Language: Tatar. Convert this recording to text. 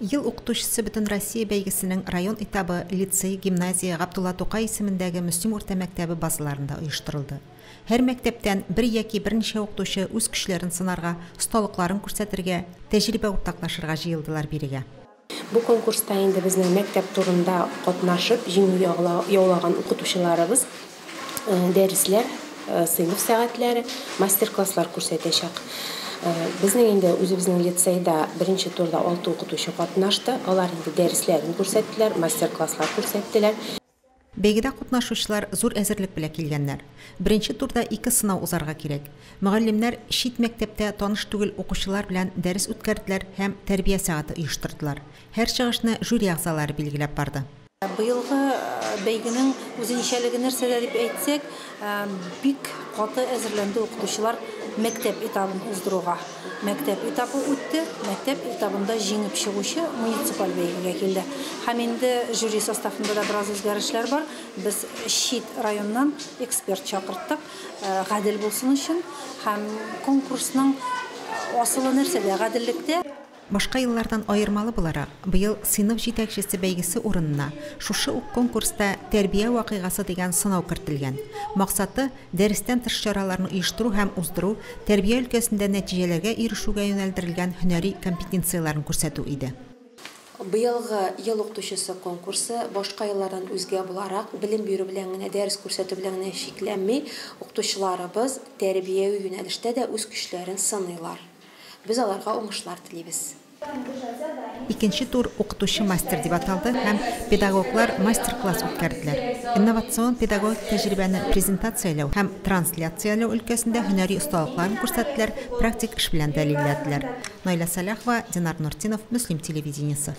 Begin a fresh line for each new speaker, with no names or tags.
Ел укытучысы Бөтенроссия бәйгесенең район этабы лицей, гимназия, Габдулла Тукай исемендәге Мөслим урта мәктәбе базаларында оештырылды. Һәр мәктәптән бер яки берничә укытучы үз көчләрен сынарга, осталыкларын күрсәтергә, тәҗрибә уртаклашырга җыелдылар бирегә.
Бу конкурста инде безнең мәктәп турында катнашып, җиңү яулаган укытучыларыбыз дәресләр, сыйныф сәгатьләре, мастер-класслар күрсәтәчәк. Безнең инде үзебезнең лицейда беренче турда 6 укытучы катнашты. Алар инде дәресләрен күрсәттеләр, мастер-класслар күрсәттеләр.
Бәйгедә катнашучылар зур әзерлек белән килгәннәр. Беренче турда 2 сынау узарга кирәк. Мөгаллимнәр чит мәктәптә таныш түгел укучылар белән дәрес үткәрделәр һәм тәрбия сәгате оештырдылар. Һәр чыгышны жюри әгъзалары билгеләп барды.
Быелгы бәйгенең үзенчәлеге нәрсәдә дип әйтсәк, бик каты әзерләнде укытучылар мәктәп этабын уздыруга. Мәктәп этабы үтте, мәктәп этабында җиңеп чыгучы муниципаль бәйгегә килде. Һәм инде жюри составында да бераз үзгәрешләр бар. Без чит районнан эксперт чакырттык, гадел булсын өчен. Һәм конкурсның асылы нәрсәдә? Гаделлектә.
Башка еллардан аермалы буларак, быел сыйныф җитәкчесе бәйгесе урынына шушы ук конкурста тәрбия вакыйгасы дигән сынау кертелгән. Максаты дәрестән тыш чараларны оештыру һәм уздыру, тәрбия өлкәсендә нәтиҗәләргә ирешүгә юнәлдерелгән һөнәри компетенцияләрен күрсәтү иде.
Быелгы ел укытучысы конкурсы башка еллардан үзгә буларак, белем бирү белән генә, дәрес күрсәтү белән генә чикләнми, укытучыларыбыз тәрбияви юнәлештә дә үз көчләрен сыныйлар. Без аларга уңышлар телибез.
Икенче тур укытучы мастер дип аталды һәм педагоглар мастер-класс үткәрделәр. Инновацион педагогик тәҗрибәне презентацияләү һәм трансляцияләү өлкәсендә һөнәри осталыкларын күрсәттеләр, практик эш белән дәлилләделәр. Наилә Сәлахова, Динар Нуртдинов, Мөслим телевидениесе.